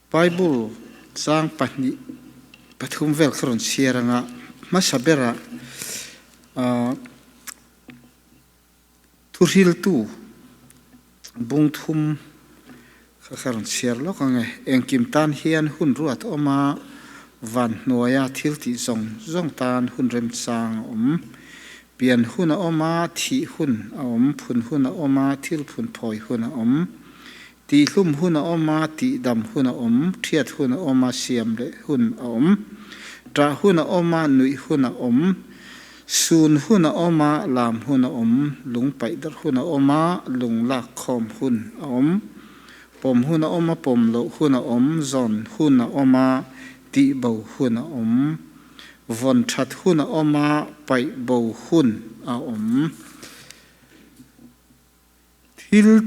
Bible chang pahnih pathum vel kha rawn chhiar anga hmasa berah Thuhriltu bung thum kha ka rawn chhiar lawk ang e. Engkim tan hian hun ruat a awm a, van hnuaia thil tih zawng zawng tan hun remchang a awm. Pian hun a awm a, thih hun a awm, phun hun a awm a, thil phun phawi hun a awm. Tihhlum hun a awm a, tihdam hun a awm, thiat hun a awm a, siam leh hun a awm. Ṭah hun a awm a, nuih hun a awm. Sun hun a awm a, lam hun a awm. Lung paih darh hun a awm a, lung lak khawm hun a awm. Pawm hun a awm a, pawm loh hun a awm. Zawn hun a awm a, tihbo hun a awm. Vawn ṭhat hun a awm a, paih bo hun a awm. Thil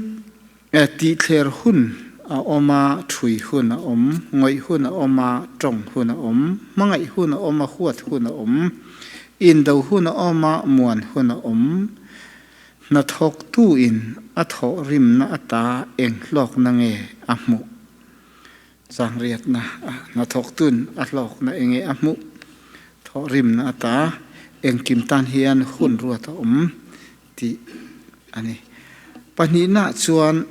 tihthler hun a awm a, thui hun a awm, ngawih hun a awm a, tawng hun a awm, hmangaih hun a awm a, huat hun a awm, indo hun a awm a, muan hun a awm. Hnathawktuin a thawh rimna ata eng hlawkna nge a hmuh? Changriatna a hnathawktun a hlawkna enge a hmuh? Thawh rimna ata engkim tan hian hun ruat a awm. tih a ni. Pahnihnaah chuan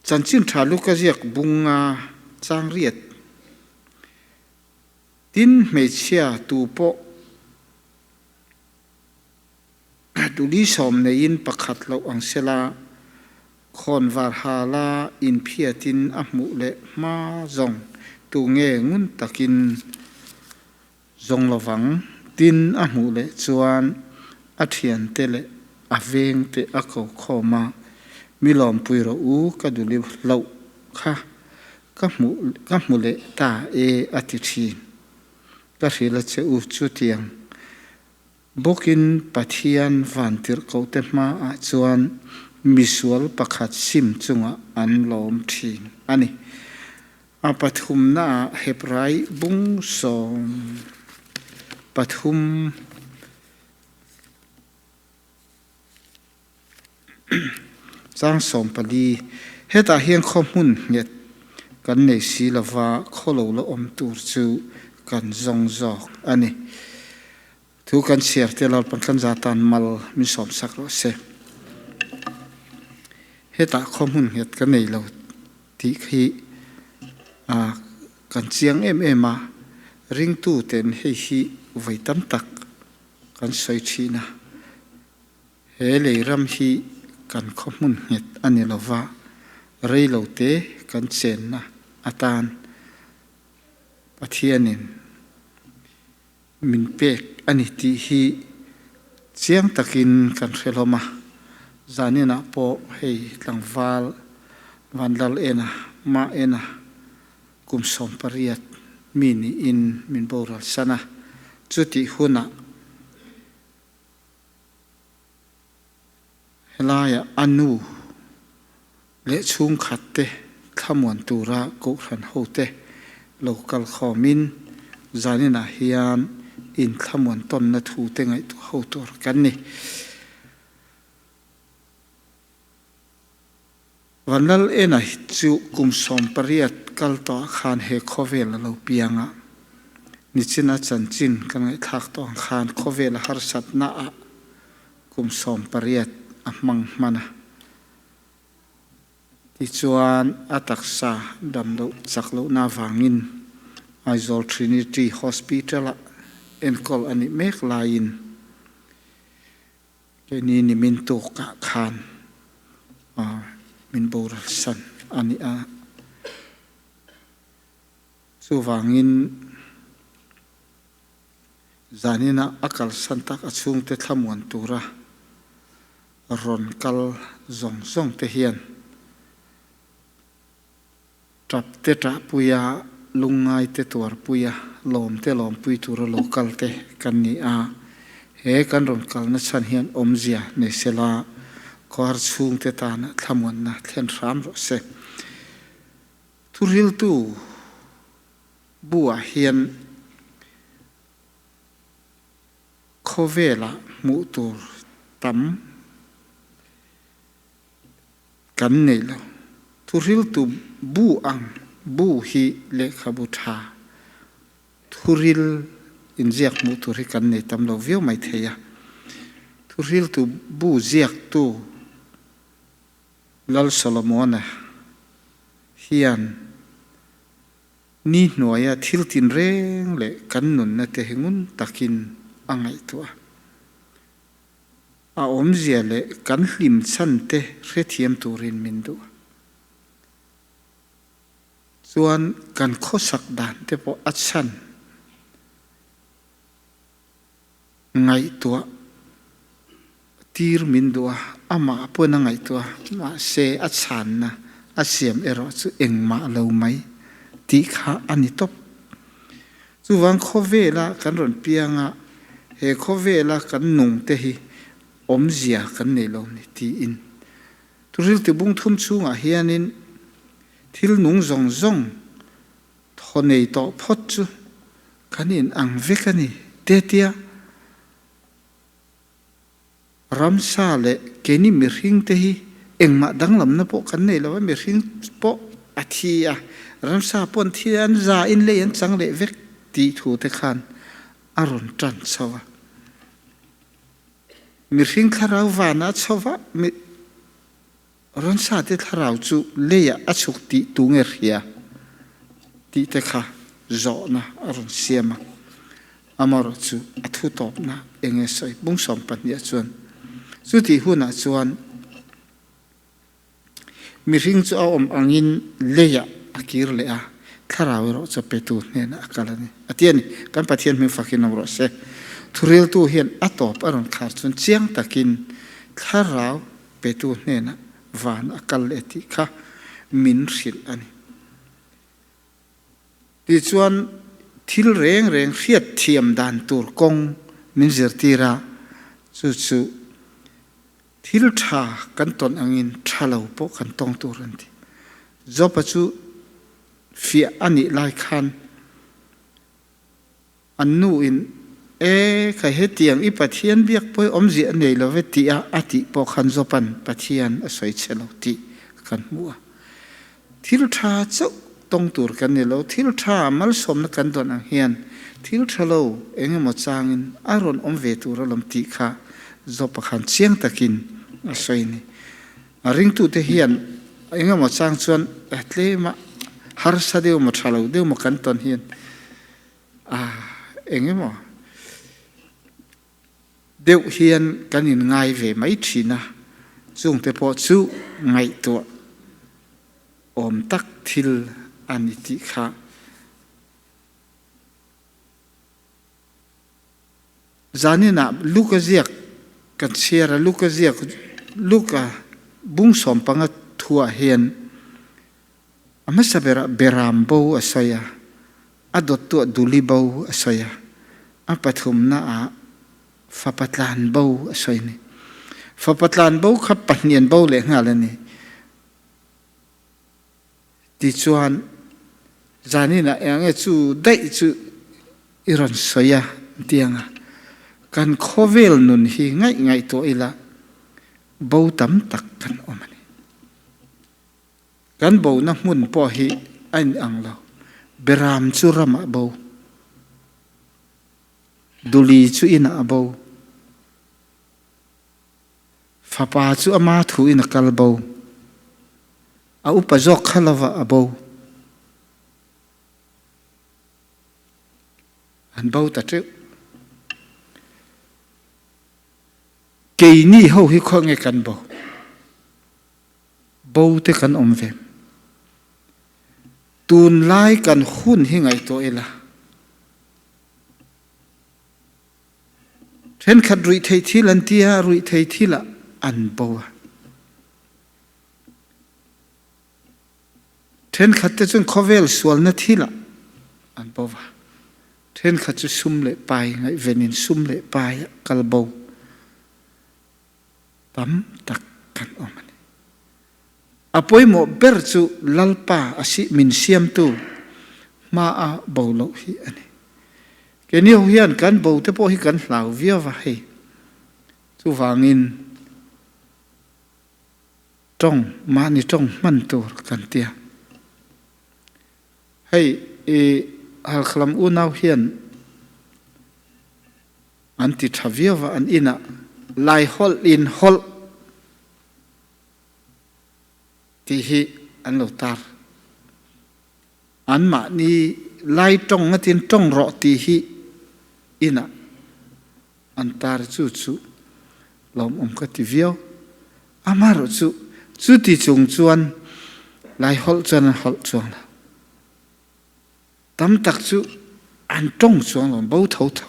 chanchin tha Luka ziak bunga chang riat tin hmeichhia tu pawh tuli sawm neiin pakhat loh ang sela khawnvar hala inphiatin a hmuh leh hma zawng tu nge ngun takin Zawng lovang, tin a hmuh leh chuan a thiante leh a vengte a ko khawm a, Mi lawmpui rawh u, ka duli hlauh kha ka hmuh ka hmu leh ta e a ti thin. Ka hrilh a che u chutiang bawkin Pathian vantirhkohte hmaah chuan misual pakhat sim chungah an lawm thin a ni. A pathumnaah Hebrai bung 13 chang 14. Hetah hian khaw hmun nghet kan nei si lova khaw lo la awm tur chu kan zawng zawk a ni. Thu kan chhiar te Lalpan kan za tan mal min sawm sak rawh se. Hetah khaw hmun nghet ka nei lo tih khi kan chiang em em a, ringtu ten hei hi vawi tam tak kan sawi thin a. He lei ram hi kan khaw hmun nghet a ni lova, rei lo te kan chenna atan Pathianin Min pek a ni tih hi chiang takin kan hre hlawm a, zaninah pawh hei tlangval Vanlal ena mah ena kum 18 mi niin min boral san a, chutih hunah helaiah a nu leh chhungkhat te thlamuan tura kohhran hote lo kal khawmin zaninah hian inthlamuan tawnna thu te ngaihtuah ho tur kan ni. Vanlal Ena hi chu kum 18 kal tawhah khan he khawvel a lo piang a, nichina chanchin ka ngaihthlak tawh ang khan khawvel a harsatna ah kum 18 a hmang hman a. Tichuan a taksa dam loh chak lohna avangin Aizawl Trinity Hospital-ah enkawl a nih mek laiin keini nimin tukah khan min boral san a ni a. Chuvangin zaninah a kalsan tak a chhungte thlamuan tura rawn kal zawng zawng te hian tap te ṭahpui a, lungngai te tuarpui a, lawm te lawmpui tura lo kal te kan ni a. He kan rawn kalna chhan hian awmzia nei sela khawhar chhungte tana thlamuanna thlen hram rawh se. Thuhriltu buah hian khawvelah hmuh tur tam. kan nei lo. Thuhriltu bu ang bu hi lehkhabu tha thuril inziak hmuh tur hi kan nei tam lo viau mai thei a. Thuhriltu bu ziaktu Lal Solomona hian ni hnuaia thil tinreng leh kan nunna te hi ngun takin a ngaihtuah a. A awmzia leh kan hlim chhan te hrethiam turin min duh a. Chuan kan khawsak dan te pawh a chhan ngaihtuah tir min duh a, amah pawn a ngaihtuah a, mahse a chhanna a siam erawh chu engmah lo mai tih kha a ni tawp. Chuvang khawvela kan rawn piang a, he khawvela kan nung te hi awmzia kan nei lo ni tiin. Thuhriltu bung thum chhungah hianin thil nung zawng zawng thaw nei tawh phawt chu kan in ang vek a ni te tia ramsa leh keini mihring te hi engmah danglamna pawh kan nei lo a, mihring pawh a thi a, ramsa pawh an thi a, an za in lei an chang leh vek tih thu te khan a rawn tan chho a. Mihring thlarau vanah a chho va, ramsa te thlarau chu leiah a chhuk tih tu nge hria tih te kha zawhna a rawn siam a. Amaherawh chu a thu tawpna eng nge sawi bung 12 ah chuan chutih hunah chuan mihring chu a awm angin leiah a kir leh a, thlarau erawh chu petu hnenah a kal a ni. A ti a ni, kan Pathian hming fakin awm rawh se. Thuriltu hian a tawp a rawn khar chuan chiang takin thlarau petu hnenah van a kal leh tih kha min hrilh a ni. Tichuan, thil reng reng hriat thiam dan tur kawng min zirtir a, chu chu thil tha kan tawn angin tha lo pawh kan tawng tur an ti. Job-a chu fiah a nih lai khan An nu in, E, kha hetiang i Pathian biak pawi awmzia a nei lo ve tih a a tih pawh khan Job-a'n Pathian a sawi chhe lo tih kan hmu a. Thil tha chauh tawng tur kan ni lo, thil tha malsawmna kan dawn ang hian thil tha lo eng emaw changin a rawn awm ve tur alawm tih kha Job-a khan chiang takin a sawi a ni. A ringtute hian eng emaw chang chuan tlema harsa deuh emaw tha lo deuh emaw kan tawn hian A eng emaw deuh hian kan inngai ve mai thin a, chungte pawh chu ngaihtuah awm tak thil a ni tih kha zaninah Luka ziak kan chhiar a, Luka ziak Luka bung 15 thuah hian A hmasa berah Beram bo a sawi a, a dawttuah Duli bo a sawi a, a pathumna ah Fapa tlan bo a sawi a ni. Fapa tlan bo kha pahnian bo leh nghal a ni. Tichuan, zanin ah eng nge chu daih chu i rawn sawi a tiang a, kan khawvel nun hi ngaih ngaihtuah ila bo tam tak kan awm a ni. Kan bona hmun pawh hi a inang lo. Beram chu ramah bo. Duli chu inah a bo. Fapa chu ama thu in a kal bo. A upa zawk kha lovah a bo. An bo ta teuh. Keini ho hi khaw nge kan bo? Bo te kan awm ve. Tunlai kan hun hi ngaihtuah ila. Thenkhat ruih theih thil an ti a, ruih theih thil ah an bo a. Thenkhat te chuan khawvel sualna thil ah an bo va. Thenkhat chu sum leh pai ngaihven in sum leh pai ah kal bo. Tam tak kan awm a ni. A pawimawh ber chu Lalpa a si min siamtu hma a bo loh hi a ni. Keini ho hian kan bo te pawh hi kan hlau viau va hei. Chuvangin. Tawng, mahni tawng hman tur kan tia. Hei i Halkhalam unau hian an ti tha viau va, an inah lai hawlh in hawlh tih hi an lo tar. Anmahni lai tawng ngatin tawng rawh tih hi inah an tar chu chu lawmawm ka ti viau. Amaherawh chu chuti chung chuan lai holh chuan an holh chuang lo. Tam tak chu an tawng chuang lo, bo tho tho.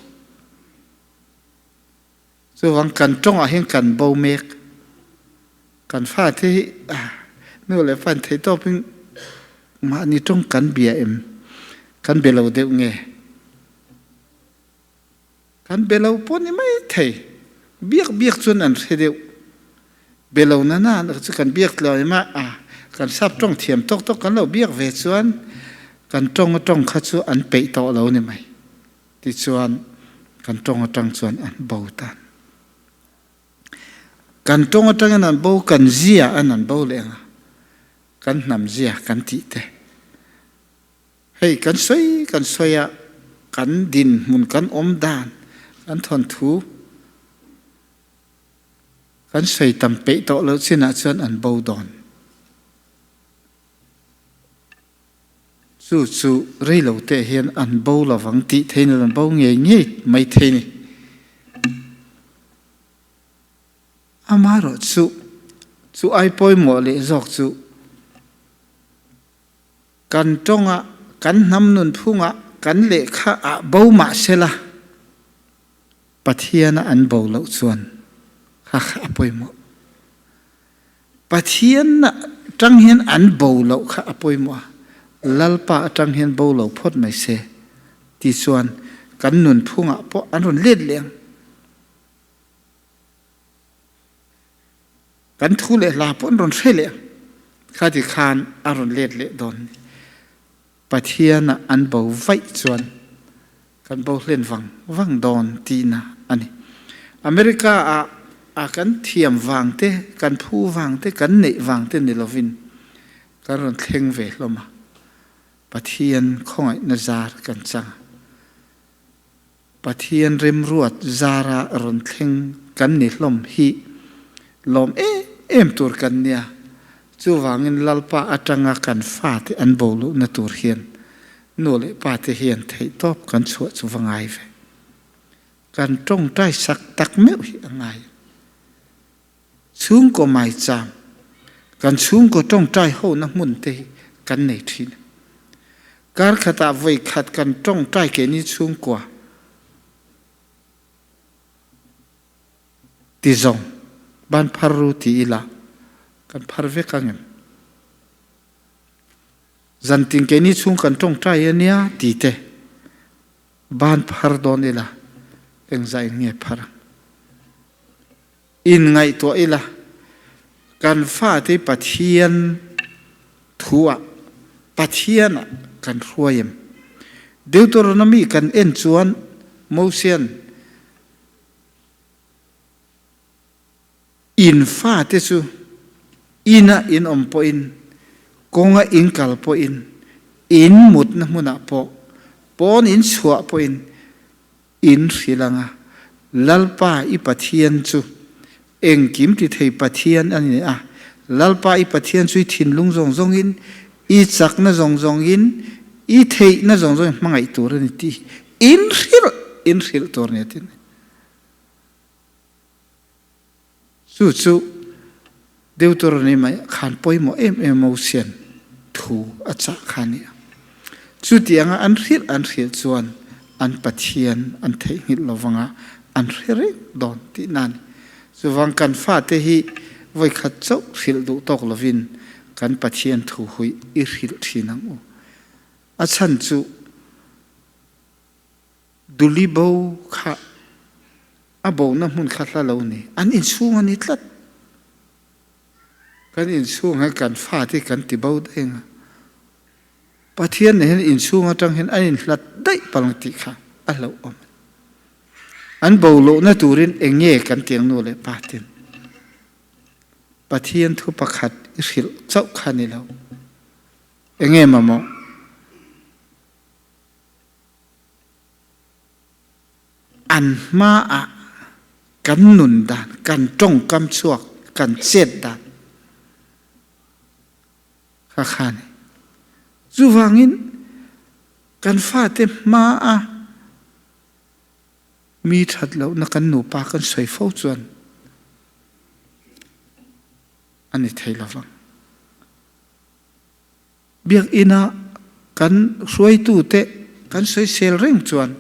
Chuvang kan tawng ah hin kan bo mek. Kan fate hi nu le fan thei tawp in mahni tawng kan bia em? Kan be lo deuh nge? Kan be lo pawh ni mai thei. Biak biak cun an hre deuh. Be lo na na cu kan biak lo i mah ah kan sap tong thiam tok tok kan lo biak ve chuan kan tong a tong kha cu an peih tawh lo ni mai. Ti chuan kan tong atang chuan an bo tan. Kan tong atang in an bo kan zia an an bo leng a. Kan hnam zia kan ti te. Hei kan soi kan soi ah kan dinhmun kan um dan kan thawnthu kan soi tam peih tawh lo chin ahcun an bo dawn. Cu cu reilo te hian an bo lovang ti thei an bo ngei ngei mai thei ni. Amarawh cu cu ai pawimawh leh zawk cu Kan ṭong ah, kan hnam nunphung ah, kan lehkha ah bo mah sela Pathian ah an bo lo chuan kha kha a pawimawh. Pathian ah ṭang hian an bo lo kha a pawimawh a. Lalpa aṭang hian bo lo phawt mai se ti chuan kan nunphung ah pawh an rawn let leng. Kan thu le hla pawh an rawn hre leh kha ti khan a rawn let leh dawn ni. Pathian ah an bo vaih chuan kan bo hlen vang vang dawn tihna a ni. America ah a kan thiam vang te, kan phu vang te, kan neih vang te ni lovin kan rawn thleng ve hlawm a. Pathian khawngaihna zar kan chang a. Pathian remruat zara rawn thleng kan ni hlawm hi lawm em em tur kan nia. Chuvangin Lalpa atanga kan fate an bo luhna tur hian nu leh pate hian theihtawp kan chhuah chu va ngai ve. Kan tawngtai sak tak meuh hi a ngai. Chhungkaw maicham, kan chhungkaw tawngtai hona hmun te hi kan nei thin. Kar khatah voi khat kan tawngtai keini chhungkua ti zawng ban phar ru ti ila kan phar vek angem? Zantin keini chhung kan tawngtai ania ti te ban phar dawn ila engzah in nge phar ang? In ngaihtuah ila, kan fate Pathian thu ah Pathian ah kan hruai em? Deuteronomy kan en chuan Mosian in fate chu inn ah in um pawhin kawng ah in kal pawhin in mutna hmun ah pawh pawn in chuah pawhin In hrilh anga, Lalpa i Pathian chu engkim ti thei Pathian a ni a, Lalpa i Pathian chu i thinlung zawng zawngin, i chakna zawng zawngin, i theihna zawng zawngin hmangaih tur a ni tih in hrilh in hrilh tur a ni a ti a ni. Chu chu Deuteronomy mai khan pawimawh em em Mosian thu a chah kha a ni a. Chutianga an hrilh an hrilh chuan an Pathian an theihnghilh lovanga an hre reng dawn tihna a ni. Chuvang kan fate hi vawikhat chauh hrilh duh tawk lovin kan Pathian thu hui i hrilh thin ang u. A chhan chu Duli bo kha a bona hmun kha hla lo ni. An inchhung a ni tlat. Kan inchhung hi kan fate kan ti bo daih ang a. Pathian nen hian inchhung atang hian an inhlat daih palh ang tih kha a hlauhawm. An bo lohna turin eng nge kan ti ang nu leh pa ten. Pathian thu pakhat i hrilh chauh kha ni lo. Enge mamawh? An hmaah kan nun dan, kan tawngkam chhuak, kan chet dan kha kha ni. Chuvangin kan fate hmaa mi that lohna kan nupa kan sawi fo chuan a ni thei lovang. Biakinn ah kan hruaitute kan soisel reng chuan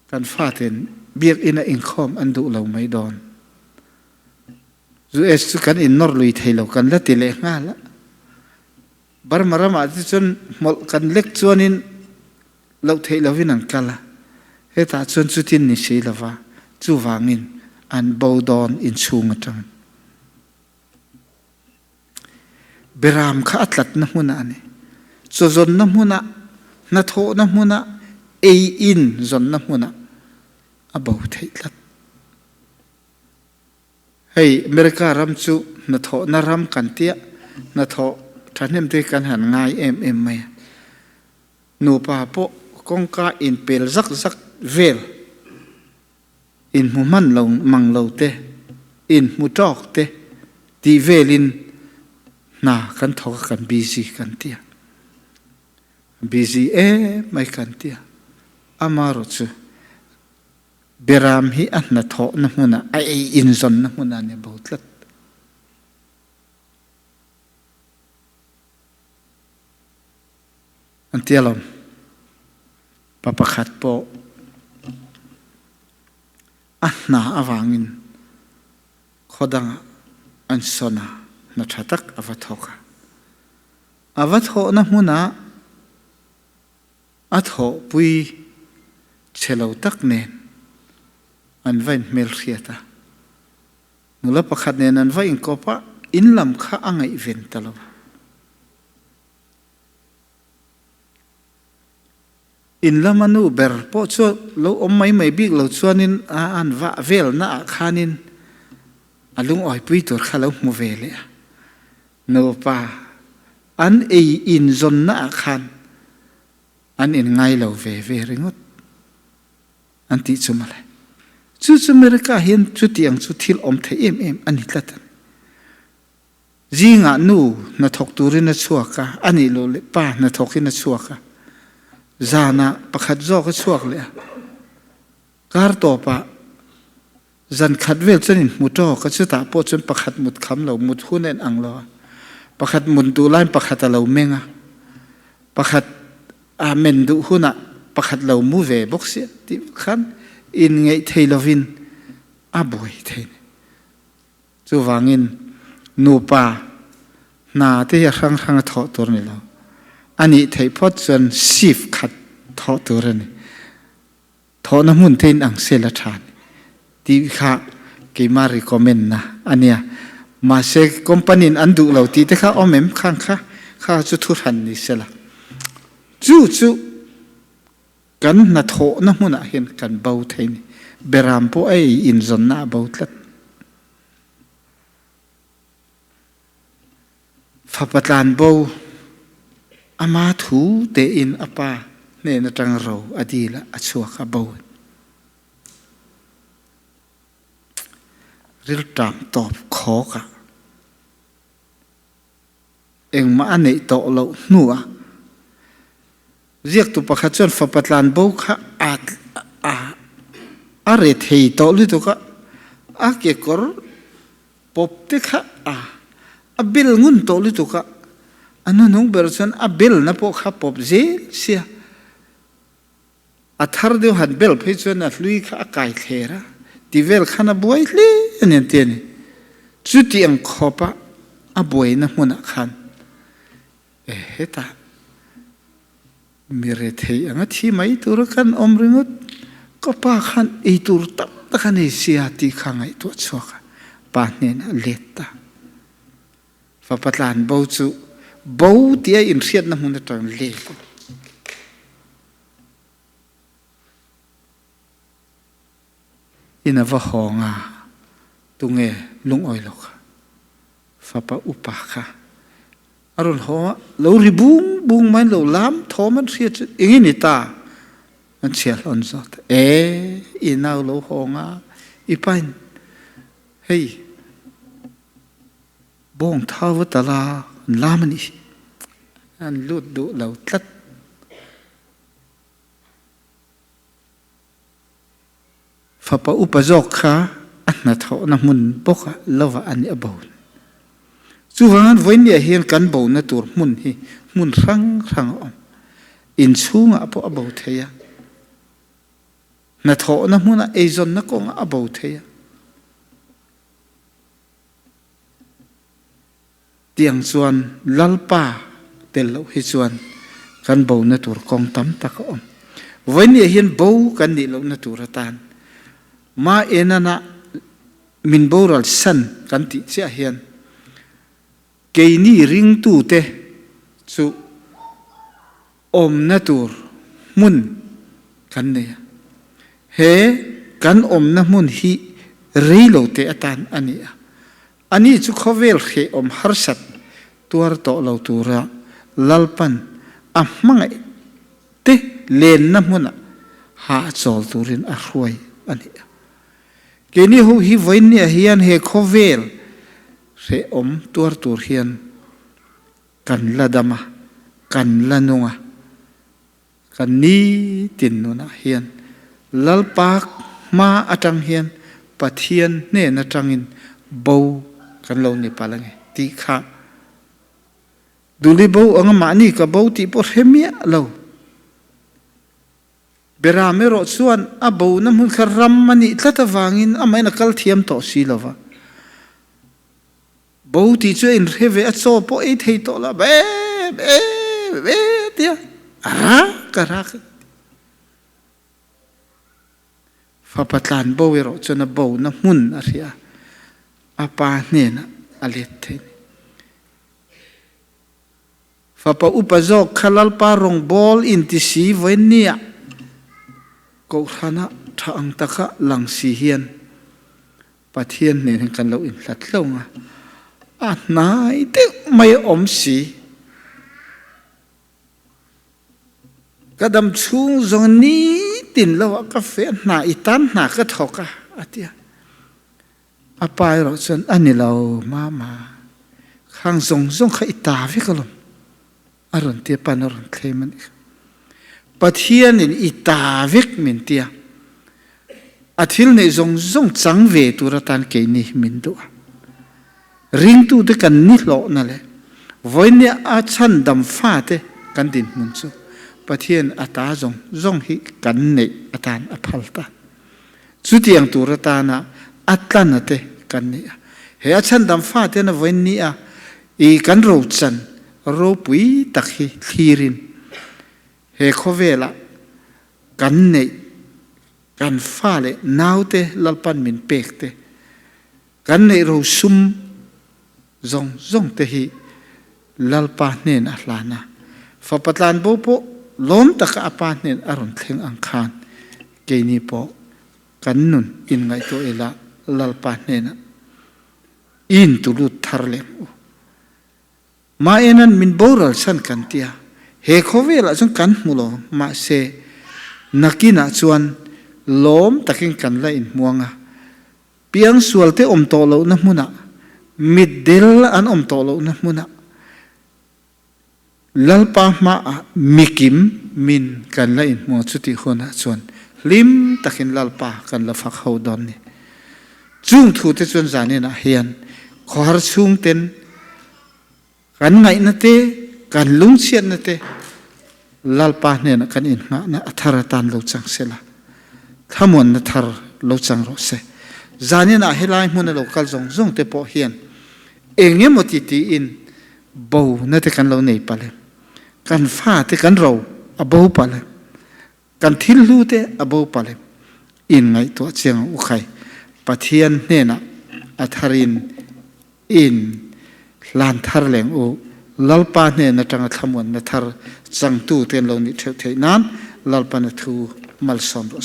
kan faten biakinn ah inkhawm an duh lo mai dawn. US cu kan in nawr lui thei lo kan la ti leh hngal a. Burma ram ah cun hmolh kan lek chuan in loh theih loin an kal a. Hetah cun cutin ni si lova cuvangin an bo dawn innchung atang. Beram kha a tlatna hmunah a ni. Chawzawnna hmunah, hnathawhna hmunah, ei-in zawnna hmunah a bo theih tlat. Hei America ram cu hnathawhna ram kan tiah hnathawh ṭhahnem te kan han ngai em em mai a. Nupa pawh kawngka in pel zakzak vel in hmu hman lo mang lo te, in hmu tawk te tih velin hna kan thawk a kan busy kan tia. Busy em mai kan tia. Amarawh chu beram hi a hnathawhna hmunah a ei inzawnna hmunah ni bo tlat. An tia lawm. Pa pakhat pawh a hna avangin khuadang ah an son a, hna ṭha tak a va thawk a. A va thawhna hmun ah a thawhpui chhelo tak nen an va inhmelhriat a. Nula pakhat nen an va inkawp a, inn lam kha a ngaihven ta lo. In lama nu ber pawh chu lo awm mai mai bik lo chuanin a an vah velna ah khanin a lungawipui tur kha lo hmu ve leh a. Nupa an ei in zawnna ah khan an in ngai lo ve ve ringawt an tih chu mawle. Chu chu America hian chutiang chu thil awm thei em em a ni tlat a ni. Zingah nu hnathawk turin a chhuak a, a nih loh leh pa hnathawkin a chhuak a. Zanah pakhat zawk a chhuak leh a. Kar tawpah zan khat vel chuan inhmu tawk a, chutah pawh chuan pakhat mut kham lo, mut hun en ang lo a. Pakhat mut duh laiin pakhat a lo meng a, pakhat a men duh hunah pakhat lo mu ve bawk sia tih khan inngeih thei lovin a buai thei a ni. Chuvangin nupa hna te hi a hrang hrang a thawh tur a ni lo. A nih theih phawt chuan shift khat thawh tur a ni. Thawhna hmun te in ang sel a tha ni. Tih kha keima recommend na a nia. Mahse company in an duh lo tih te kha awm em khang kha kha chu thu hran ni sela. Chu chu Kan hnathawhna hmunah hian kan bo thei ni. Beram pawh ei inzawnna a bo tlat. Fapa tlan bo ama thu tein a pa hnen atang ro a dil a, a chuak a bo. Rilṭam tawp khawk ah engmah a neih tawh loh hnuah ziaktu pakhat chuan fapa tlanbo kha a a a re thei tawh lutuk a, a kekawr pawp te kha a a bel ngun tawh lutuk a, a hnuhnung ber chuan a belna pawh kha pawp zel sia. A thar deuh han bel phei chuan a hlui kha a kai thler a, ti vel khan a buai hle a ni an ti a ni. Chuti ang khawpa a buaina hmunah khan e hetah mi rethei anga thi mai tura kan awm ringawt, ka pa khan ei tur tam tak a nei sia tih kha ngaihtuah chhuak a, pa hnenah let ta. Fapa tlan bo chu bo tia inhriatna hmun atang let a ni. In a va hawng a, Tunge lungawi lo kha? Fapa upa kha a rawn haw a, lo ri bung bung mai lo lam thawm an hriat chu eng ni ta? An chhiar hlawn zawt. E, i nau lo hawng a, i pain hei bawng thau va tala an lam a nih hi. An lut duh lo tlat. Fapa upa zawk kha a hnathawhna hmun bawkah lovah a ni a bo. Chuvangin vawiinniah hian kan bona tur hmun hi hmun hrang hrang a awm. Inchhungah pawh a bo thei a, hnathawhna hmunah eizawnna kawngah a bo thei a. Tiang chuan Lalpa tel loh hi chuan kan bona tur kawng tam tak a awm. Vawiinniah hian bo kan nih lohna tur atan Ma enana min boral san kan tih chiah hian keini ringtute chu awmna tur hmun kan nei a. He kan awmna hmun hi rei lo te atan a ni a. Ani chu khawvel hrehawm harsat tuar tawh lo tura Lalpan a hmangaih te lenna hmunah hahchawl turin a hruai a ni a. Keini ho hi vawiinniah hian he khawvel hrehawm tuar tur hian kan la dam a, kan la nung a, kan nitin nunah hian Lalpa hma atang hian Pathian hnen atangin bo kan lo ni palh ange tih kha Duli bo anga mahni ka bo tih pawh hre miah lo. Beram erawh chuan a bona hmun kha ram a nih tlat avangin amahin a kal thiam tawh si lova. Bo tih chu a inhre ve a, chaw pawh ei thei tawh lo, be be be tia a rak a rak. Fapa tlan bo erawh chuan a bona hmun a hria a, a pa hnenah a let thei a ni. Fapa upa zawk kha Lalpa rawngbâwl inti si vawiinniah Kohhranah ṭha ang taka lang si hian Pathian nen hian kan lo inhlat hlauh ang a, a hnai deuh mai a awm si. Ka dam chhung zawng nitin lo ah ka feh hna i tan hna ka thawk a, a ti a. A pa erawh chuan, A ni lo, mama, khang zawng zawng kha i ta vek alawm, a rawn ti a, pan a rawn thlem a nih kha. Pathianin i ta vek min ti a, a thil neih zawng zawng chang ve tur atan keini hi min duh a. Ringtute kan ni hlawhna leh vawinia a chhandam fate kan dinhmun chu Pathian a ta zawng zawng hi kan neih atan a phal ta. Chutiang tur atana a tlana te kan ni a. He a chhandam faten a vawiin ni a i kan rochan ropui tak hi thlirin he khawvelah kan neih kan fa leh naute Lalpan min pek te kan neih rosum zawng zawng te hi Lalpa hnen a hlan a, fapa tlanbo pawh lawm taka a pa hnen a rawn thleng ang khan keini pawh kan nun inngaihtuah ila Lalpa hnenah i intulut thar leh ang u. Mahenan min boral chhan kan tia, he khawvelah chuan kan hmu lo, mahse nakinah chuan lawm takin kan la inhmuang a, Piangsualte awm tawh lohna hmunah, mitdel an awm tawh lohna hmunah, Lalpa hmaah mikim min kan la inhmu a, chutih hunah chuan hlim takin Lalpa kan la fak ho dawn ni. Chung thute chuan zaninah hian khawhar chhungten kan ngaihna te, kan lungchhiatna te Lalpa hnenah kan innghahna a thar atan lo chang se la, thlamuanna thar lo chang rawh se. Zaninah helai hmuna lo kal zawng zawng te pawh hian eng emaw ti tiin bona te kan lo nei palh em? Kan fa te kan ro a bo palh em? Kan thil hlu te a bo palh em? Inngaihtuah chiang ang u khai. Pathian hnenah a tharin in hlan thar leng u. Lalpa hnen atanga thlamuanna thar changtu te an lo nih theuh theih nan Lalpan a thu malsawm rawh se.